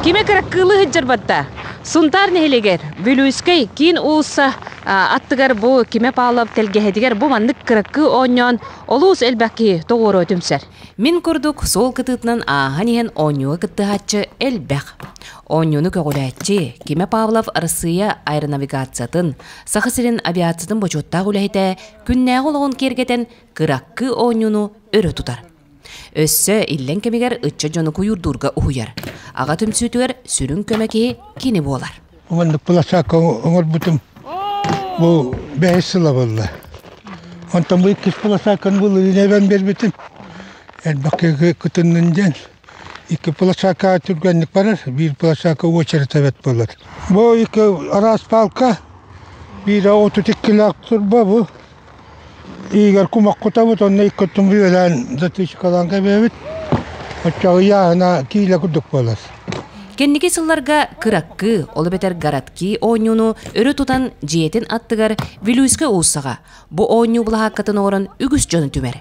Кимэ кыраккыылы сылдьар Сунтаар нэһилиэгэр Бүлүүскэй киин уулусса аттыгар бу Кимэ Павлов тэлгэһэтигэр бу маннык кыраккыы оонньоон олус элбэх киһи тоҕуоруо түмсэр. Мин курдук суол кытыытынан ааһан иһэн оонньууга кыттыһааччы элбэх. Оонньууну көҕүлээччи Кимэ Павлов Арассыыйа аэронавигациятын, Саха сирин авиациятын бочуоттаах үлэһитэ күннээҕи олоҕун киэргэтэн кыраккыы оонньууну өрө тутар. Өссө иллэҥ кэмигэр ыччат дьону куйуурдуурга уһуйар. Аҕа түмсүүтүгэр сүрүн көмө киһи кини буолар. Маннык площадка оҥорбутум бу бэһис сыла буолла. Онтон бу иккис площадканы былырыын эбэн биэрбитим. Элбэх киһи кытыннын диэн. Икки площадка түргэнник барар, биир площадка очередь эбэт буолар. Бу икки араас палка, биирэ 32-лээх турба бу. Иигэр кумах кутабыт, онно икки өттүн бүөлээн затычкалаан кэбиһэбит. Оччоҕо ыйааһына киилэ курдук буолар. Кэнники сылларга кыраккы, ол эбэтэр городки оонньууну өрө тутан дьиэтин аттыгар Вилюйскай уулуссаҕа бу оонньуу былаһааккатын оҥорон үгүс дьону түмэр.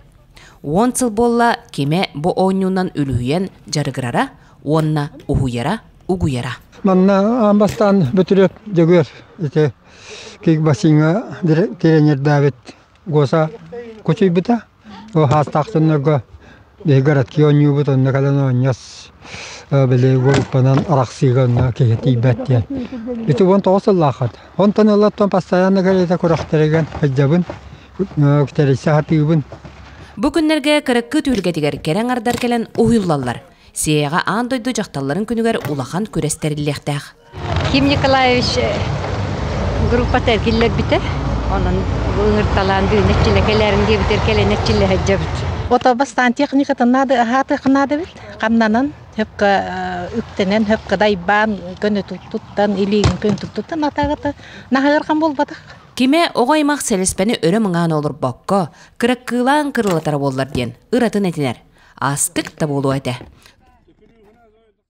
Уон сыл буолла кимэ бу оонньуунан үлүһүйэн дьарыгырара уонна уһуйара, угуйара. Манна аан бастаан Бөтүрүөп Дьөгүөр ити кикбоксиҥҥа тренердээбит Госа кучуйбута. Ол хаастаах дьоннорго биһи городки оонньуубут, онно кэлэн оонньос били группанан арахсыыга онно киһи тиийбэт диэн. Ити 19 сыллааххат. Онтон ылаттан постоянно кэлиитэ күрэхтэригэн сылдьабын, тэрийсэ сатыыбын. Бу күннэргэ кыраккы түһүлгэтигэр кэрэ аҥардар кэлэн уһуйуллаллар. Сиэйэҕэ аан дойду дьахталларын күнүгэр улахан күрэс тэриллиэхтээх. Ким Николаевич группата киллэрбитэ. Онон ыҥырталаан бүгүн эрчиллэ кэлээрин диэбитэр кэлэн эрчиллэ сылдьабыт. Ото бастаан техникатын наада аһаатыах наада эбит. Хамнанан, хөпкө үктэнэн, хөпкө дайбаан, көнө туттан, илиигин көнө туттан атаагата наһыархан буолбатах. Кимэ оҕо аймах сэлэспэни өрө мыҥаан олорбокко, кыраккыылаан кырылатара буоллар диэн ыратын этинэр. Астык да буолуо этэ.